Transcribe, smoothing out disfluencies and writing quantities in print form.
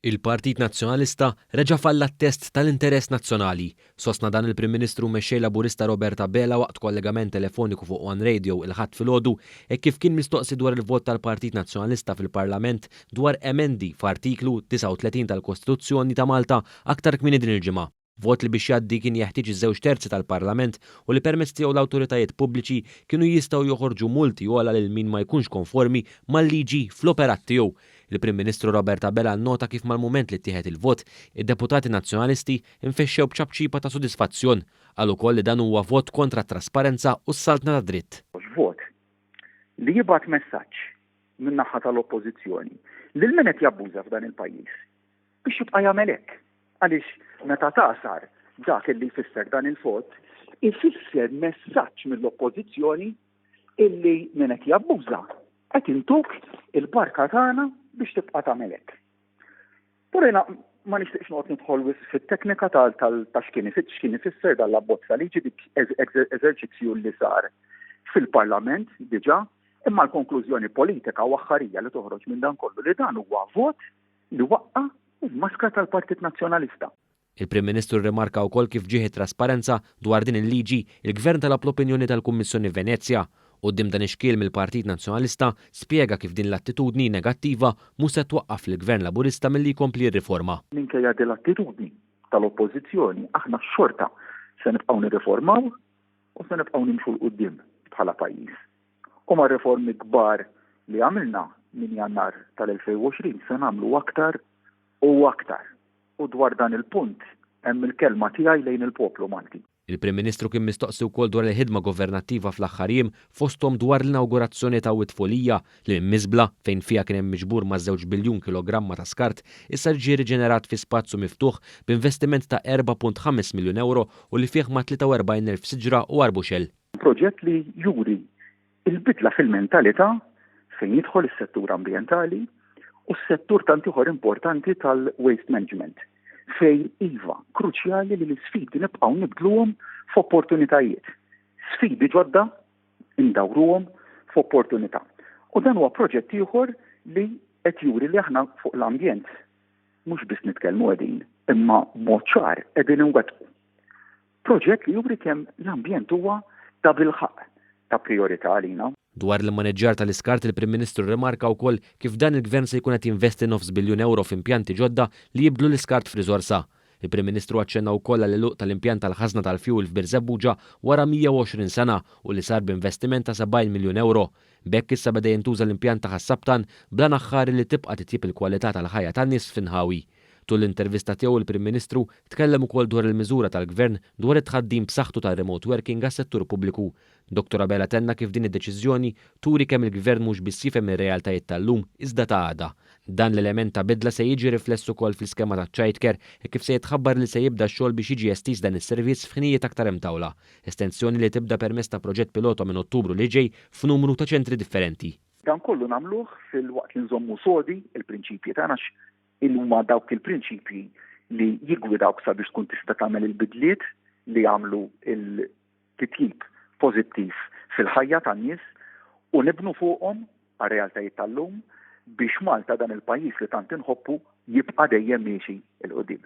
Il-Partit Nazzjonalista reġa' falla t-test tal-interess nazzjonali. Sostna dan il-Prim Ministru u Mexxej Laburista Robert Abela waqt kollegament telefoniku fuq One Radio il-Ħadd filgħodu hekk kif kien mistoqsi dwar il-vot tal-Partit Nazzjonalista fil-Parlament dwar emendi f'artiklu 39 tal-Kostituzzjoni ta' Malta aktar kmieni din il-ġimgħa. Vot li biex jgħaddi kien jeħtieġ iż-żewġ terzi tal-Parlament u li permezz tiegħu l-awtoritajiet pubbliċi kienu jistgħu joħorġu multi ogħla lil min ma jkunx konformi mal-liġi fl-operat tiegħu. Il-Prim Ministru Robert Abela nnota kif mal-mument li ttieħed il-vot, id-deputati Nazzjonalisti nfexxew b'ċapċipa ta' sodisfazzjon. Qal ukoll li dan huwa vot kontra t-trasparenza u s-saltna tad-dritt. Vot li jibgħat messaġġ min-naħa tal-Oppożizzjoni lil min qed jabbuża f'dan il-pajjiż biex jibqa' jagħmel hekk. Għaliex meta tagħsar dak illi jfisser dan il-vot, ifisser messaġġ mill-Oppożizzjoni illi min qed jabbuża qed intuk il-barka tagħna biex tibqa' tagħmel hekk. Però jiena ma nixtieqx noqgħod nidħol wisq fit-teknika ta' x'kien x'kien ifisser dan l-abbozz ta' liġi dik eżerċizzju li sar fil-Parlament diġà, imma l-konklużjoni politika u aħħarija li toħroġ minn dan kollu li dan huwa vot li waqqa' il-maskra tal-Partit Nazzjonalista. Il-Prim Ministru rrimarka wkoll kif f'ġieħ it-trasparenza dwar din il-liġi, il-Gvern talab l-opinjoni tal-Kummissjoni Venezja. Quddiem dan ix-xkiel mill-Partit Nazzjonalista, spjega kif din l-attitudni negattiva mhux se twaqqaf lill-Gvern Laburista milli jkompli jirriforma. Minkejja din l-attitudni tal-Oppożizzjoni, aħna xorta se nibqgħu nirriformaw u se nibqgħu nimxu 'l quddiem bħala pajjiż. U mar-riformi kbar li għamilna minn Jannar tal-2020 se nagħmlu aktar u aktar. U dwar dan il-punt hemm il-kelma tiegħi lejn il-poplu Malti. Il-Prim Ministru kien mistoqsi wkoll dwar il-ħidma governattiva fl-aħħar jiem fosthom dwar l-inawgurazzjoni ta' Wied Folija li minn miżbla fejn fiha kien hemm miġbur ma' żewġ biljun kilogramma ta' skart issa ġie riġenerat fi spazju miftuħ b'investiment ta' 4.5 miljun ewro u li fih ma' 43,000 siġra u arbuxell. Proġett li juri l-bidla fil-mentalità fejn jidħol is-settur ambjentali u s-settur tant ieħor importanti tal-waste management fejn iva kruċjali li l-isfidi nibqgħu nibdluhom f'opportunitajiet. Sfidi ġodda ndawruhom f'opportunità. U dan huwa proġett ieħor li qed juri li aħna fuq l-ambjent mhux biss nitkellmu qegħdin, imma b'mod ċar qegħdin inwettqu. Proġett li juri kemm l-ambjent huwa tabilħaqq ta' prijorità għalina. Dwar l-immaniġġjar tal-iskart il-Prim Ministru rrimarka wkoll kif dan il-Gvern se jkun qed jinvesti nofs biljun ewro f'impjanti ġodda li jibdlu l-iskart f'riżorsa. Il-Prim Ministru aċċenna wkoll għall-għeluq tal-impjant tal-ħażna tal-fjuwil f'Birżebbuġa wara 120 sena u li sar b'investiment ta' 70 miljun ewro. B'hekk issa beda jintuża l-impjant ta' Ħas-Sabtan bl-għan aħħari li tibqa' titjieb il-kwalità tal-ħajja tan-nies fl-inħawi. Tul l-intervista tiegħu il-Prim Ministru tkellem ukoll dwar il-miżura tal-Gvern dwar it-tħaddim b'saħħtu tar-remote working għas-settur pubbliku. Dottor Abela tenna kif din id-deċiżjoni turi kemm il-Gvern mhux biss jifhem ir-realtajiet tal-lum iżda ta' għada. Dan l-element ta' bidla se jiġi rifless ukoll fl-iskema taċ-childcare hekk kif se jitħabbar li se jibda x-xogħol biex jiġi estiż dan is-servizz f'ħinijiet aktar imtawla. Estensjoni li tibda permezz ta' proġett pilota minn Ottubru li ġej f'numru ta' ċentri differenti. Dan kollu nagħmluh filwaqt li nżommu sodi l-prinċipji tagħna għax Huma dawk il-prinċipji li jiggwidawk sabiex tkun tista' tagħmel il-bidliet li jagħmlu l-titjib pożittiv fil-ħajja tan-nies u nibnu fuqhom għar-realtajiet tal-lum biex Malta dan il-pajjiż li tant inħobbu jibqa' dejjem miexi 'l quddiem.